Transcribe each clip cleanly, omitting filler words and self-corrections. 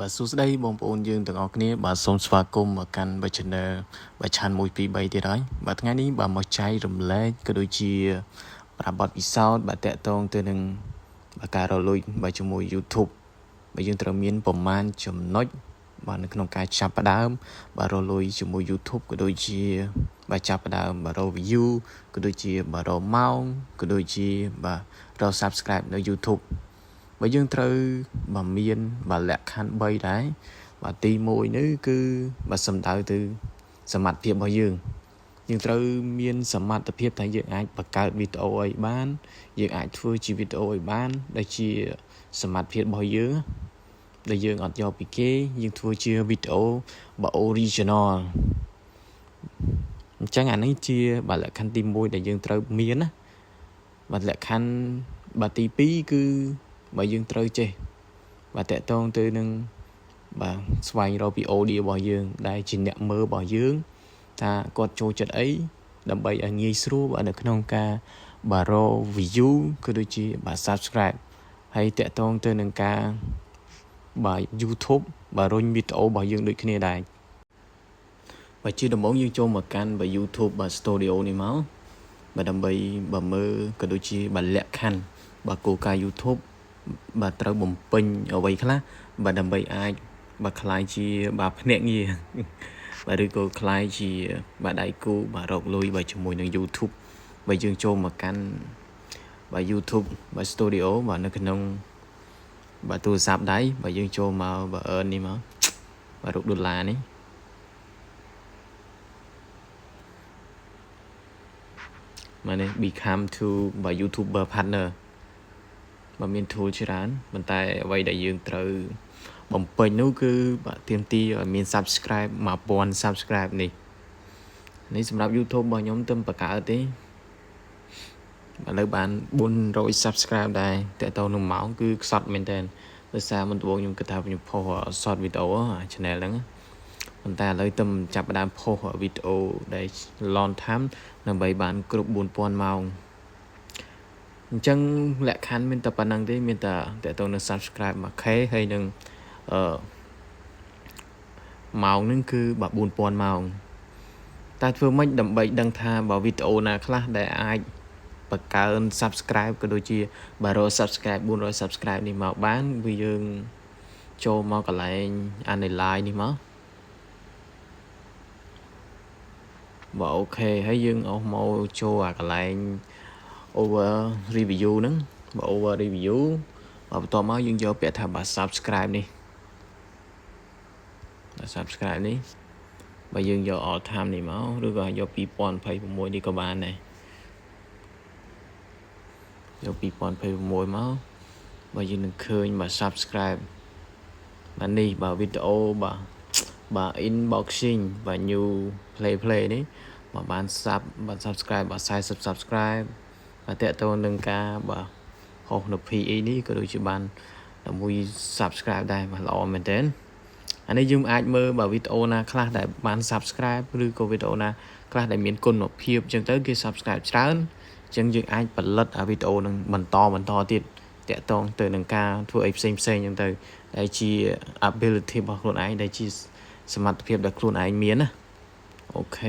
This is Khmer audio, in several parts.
បាទសួស្តីបងប្អូនយើងទាំងអស់គ្នាបាទសូមស្វាគមន៍មកកាន់បាទ Channel បាទឆាន1 2 3ទៀតហើយបាទថ្ងៃនេះបាទមកចែករំលែកក៏ដូចជាប្រាប់បទពិសោធន៍បាទតាក់ទងទៅនឹងបាទការរកលុយបាទជាមួយ YouTube បាទយើងត្រូវមានប្រមាណចំណុចបាទនៅក្នុងការចាប់ផ្ដើមបាទរកលុយជាមួយ YouTube ក៏ដូចជាបាទចាប់ផ្ដើមបាទរក view ក៏ដូចជាបាទរកម៉ោងក៏ដូចជាបាទរក subscribe នៅ YouTube បើយើងត្រូវបើមានបើលក្ខខណ្ឌ3ដែរបាទទី1នេះគឺបើសំដៅទៅសមត្ថភាពរបស់យើងយើងត្រូវមានសមត្ថភាពថាយើងអាចបង្កើតវីដេអូអីបានយើងអាចធ្វើជាវីដេអូអីបានដែលជាសមត្ថភាពរបស់យើងដែលយើងអត់យកពីគេយើងធ្វើជាវីដេអូបើ original អញ្ចឹងអានេះជាបាទលក្ខខណ្ឌទី1ដែលយើងត្រូវមានណាបាទលក្ខខណ្ឌបាទទី2គឺបើយើងត្រូវចេះបាទតាក់ទងទៅនឹងបាទស្វែងរកពី audience របស់យើង ដែលជាអ្នកមើលរបស់យើងថាគាត់ចូលចិត្តអីដើម្បីឲ្យងាយស្រួលបាទនៅក្នុងការបាទរក view ក៏ដូចជាបាទ subscribe ហើយតាក់ទងទៅនឹងការបាទ YouTube បាទរុញវីដេអូរបស់យើងដូចគ្នាដែរបាទជាដំបូងយើងចូលមកកាន់បាទ YouTube បាទ Studio នេះមកបាទដើម្បីបាទមើលក៏ដូចជាបាទលក្ខខណ្ឌបាទគោលការណ៍ YouTube បាទត្រូវបំពេញអ្វីខ្លះបាទដើម្បីអាចបាទក្លាយជាបាទភ្នាក់ងារបាទឬក៏ក្លាយជាបាទដៃគូបាទរកលុយបាទជាមួយនឹង YouTube បាទយើងចូលមកកាន់បាទ YouTube បាទ Studio បាទនៅក្នុងបាទទូរស័ព្ទដៃបាទយើងចូលមកបាទ earn នេះមកបាទរូបដុល្លារនេះមកនេះ become to បាទ YouTuber partner បាទមាន tool ច្រើនប៉ុន្តែអ្វីដែលយើងត្រូវបំពេញនោះគឺបាទទាមទារឲ្យមាន subscribe 1000 subscribe នេះនេះសម្រាប់ YouTube របស់ខ្ញុំទើបបង្កើតទេឥឡូវបាន400 subscribe ដែរតើតើនឹងម៉ោងគឺខ្សត់មែនតើដោយសារមុនដំបូងខ្ញុំគិតថាខ្ញុំផុស short video អា channel ហ្នឹងប៉ុន្តែឥឡូវទើបចាប់ផ្ដើមផុសវីដេអូដែល long time ដើម្បីបានគ្រប់4000ម៉ោងអញ្ចឹងលក្ខខណ្ឌមានតែប៉ុណ្ណឹងទេមានតែតើតើនឹង subscribe 1K ហើយនឹងអឺម៉ោងហ្នឹងគឺបាទ4000ម៉ោងតែធ្វើម៉េចដើម្បីដឹងថាបើវីដេអូណាខ្លះដែលអាចបង្កើន subscribe ក៏ដូចជាបើរក subscribe 400 subscribe នេះមកបានវាយើងចូលមកកន្លែង analyze នេះមកបើ OK ហើយយើងអស់មកចូលអាកន្លែង over review ហ្នឹងបើ over review បើបន្ទាប់មកយើងយកពាក្យថាបាទ subscribe នេះបាទ subscribe នេះបើយើងយក all time នេះមកឬក៏យក2026នេះក៏បានដែរយក2026មកបើយើងនឹងឃើញបាទ subscribe បាទនេះបាទវីដេអូបាទបាទ unboxing បាទ new play play នេះបាទបាន sub បាទ subscribe បាទ40 subscribe បាទតើតទៅនឹងការបាទហោះនៅ PE នេះក៏ដូចជាបាន11 subscribe ដែរបាទល្អមែនទែនអានេះយើងអាចមើលបាទវីដេអូណាខ្លះដែលបាន subscribe ឬក៏វីដេអូណាខ្លះដែលមានគុណភាពអញ្ចឹងទៅគេ subscribe ច្រើនអញ្ចឹងយើងអាចផលិតអាវីដេអូនឹងបន្តបន្តទៀតតាក់ទងទៅនឹងការធ្វើអីផ្សេងផ្សេងអញ្ចឹងទៅដែលជា ability របស់ខ្លួនឯងដែលជាសមត្ថភាពដែលខ្លួនឯងមានណា OK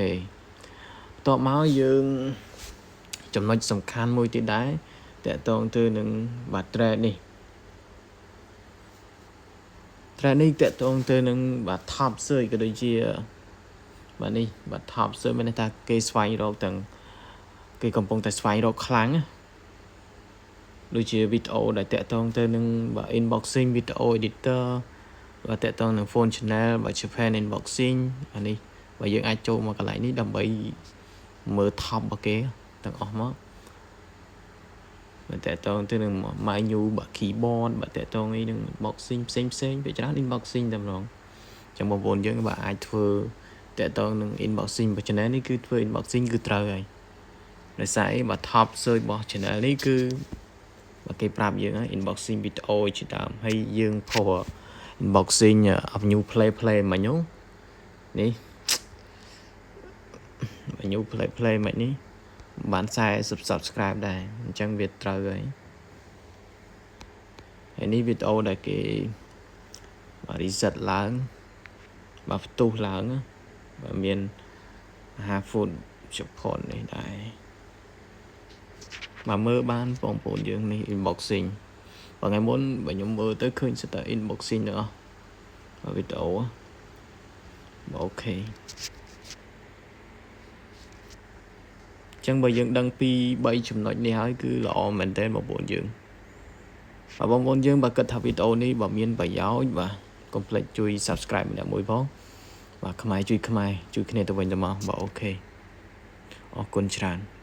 បន្ទាប់មកយើងចំណុចសំខាន់មួយទៀតដែរតាក់ទងទៅនឹងបាទ trend នេះ trend នេះតាក់ទងទៅនឹងបាទ top search ក៏ដូចជាបាទនេះបាទ top search មានន័យថាគេស្វែងរកទាំងគេកំពុងតែស្វែងរកខ្លាំងដូចជាវីដេអូដែលតាក់ទងទៅនឹងបាទ unboxing video editor បាទតាក់ទងនឹង phone channel បាទ Japan unboxing អានេះបើយើងអាចចូលមកកន្លែងនេះដើម្បីមើល top របស់គេទាំងអស់មកបាទតាក់ទងទៅនឹង my new បាទ keyboard បាទតាក់ទងអីនឹង unboxing ផ្សេងផ្សេងពេលច្រើន unboxing តែម្ដងចឹងបងប្អូនយើងបាទអាចធ្វើតាក់ទងនឹង unboxing របស់ channel នេះគឺធ្វើ unboxing គឺត្រូវហើយដោយសារអីបាទ top search របស់ channel នេះគឺបាទគេប្រាប់យើងហើយ unboxing video ជាដើមហើយយើងផុស unboxing of new play play មិញនេះ new play play មិននេះបាន40 subscribe ដែរអញ្ចឹងវាត្រូវហើយហើយនេះវីដេអូដែលគេបាទ បាទ reset ឡើងបាទផ្ទុះឡើងបាទមាន Aha Food support នេះដែរបាទមើលបានបងប្អូនយើងនេះ unboxing បើថ្ងៃមុនបើខ្ញុំមើលទៅឃើញសិតតែ unboxing ទាំងអស់វីដេអូបាទ OK ចឹងបើយើងដឹងពី3ចំណុចនេះហើយគឺល្អមែនទែនបងប្អូនយើងបាទបងប្អូនយើងបើគិតថាវីដេអូនេះបើមានប្រយោជន៍បាទកុំភ្លេចជួយ Subscribe ម្នាក់មួយផងបាទខ្មែរជួយខ្មែរជួយគ្នាទៅវិញទៅមកបាទ OK អរគុណច្រើន។